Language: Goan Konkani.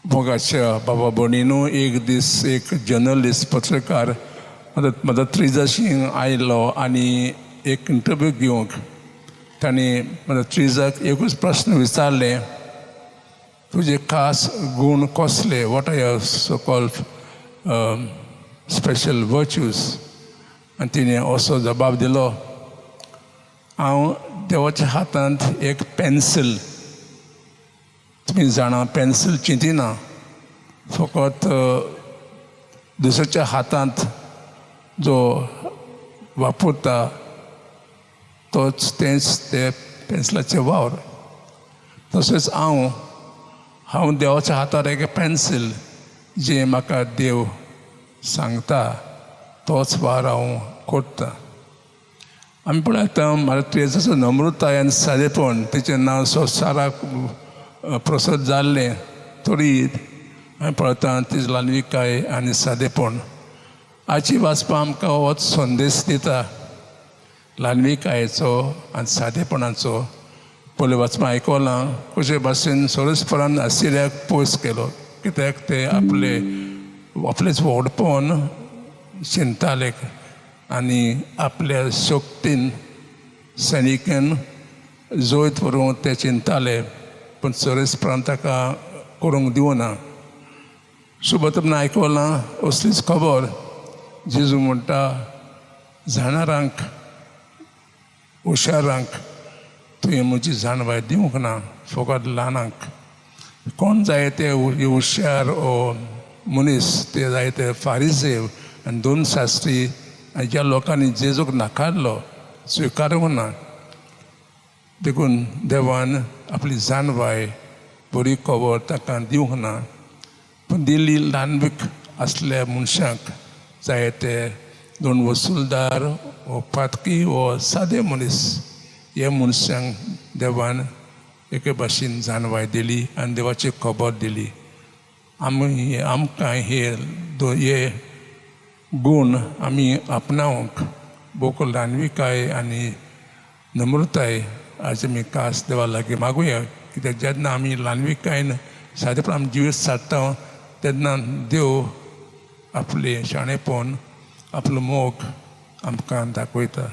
मोगाच्या बाबा भयणीनू, एक दीस एक जर्नलिस्ट, पत्रकार मदर मदर त्रिजाशी आयलो आनी एक इंटरव्यू घेवंक. तांणी मदर त्रिजाक एकूच प्रस्न विचारलें, तुजे खास गूण कसले? What are your so called special virtues? आनी तिणें असो जबाब दिलो, हांव देवाच्या हातांत एक पेन्सील. तुमी जाणा, पेन्सील चिंतिना, फकत दुसऱ्याच्या हातांत जो वापरता तोच तेंच ते पेन्सिलाचें वावर. तशेंच हांव देवाच्या हातार एक पेन्सील. जें म्हाका देव सांगता तोच वावर हांव करता. आमी पळयता मदर तेरेजाचो नम्रताय आनी सादेपण. तिचें नांव संवसाराक प्रसिद्ध जाल्लें, तरी आमी पळयता तिजी ल्हानविकाय आनी सादेपण. आजची वाचपा आमकां होच संदेश दिता, ल्हानविकायेचो आनी सादेपणाचो. पयलें वाचपा आयकलां कशे भाशेन सर्वेस्परान आसिऱ्याक पयस केलो, कित्याक ते आपले आपलेच व्हडपण चिंताले आनी आपल्या शक्तीन सैनिकान जैत व्हरूंक ते चिंताले, पूण सर्वेस्परान ताका करूंक दिवना. सुबत आयकलां असलीच खबर. जेजू म्हणटा, जाणारांक, हुशारांक तुवें म्हजी जाणवाय दिवंक ना, फकत ल्हानांक. कोण जाय ते हुशार ओ मनीस? ते जाय ते फारिजेव आनी दोन शास्त्री आनी ज्या लोकांनी जेजूक नाकारलो, स्विकारूंक ना. देखून देवान आपली जाणवाय, बरी खबर ताका दिवंक ना, पूण दिली ल्हानवीक आसल्या मनशांक, जाय ते दोन वसुलदार वो पातकी वो सादे मनीस. हे मनशांक देवान एके भाशेन जाणवाय दिली आनी देवाची खबर दिली. आमी आमकां हे हे गूण आमी आपणावंक बोक ल्हानविकाय आनी नम्रताय आज आमी खास देवा लागीं मागुया, कित्याक जेन्ना आमी ल्हानविकायेन सादेपणान आमी जिवीत सारता तेन्ना देव आपलें शाणेपण, आपलो मोग आमकां दाखयता.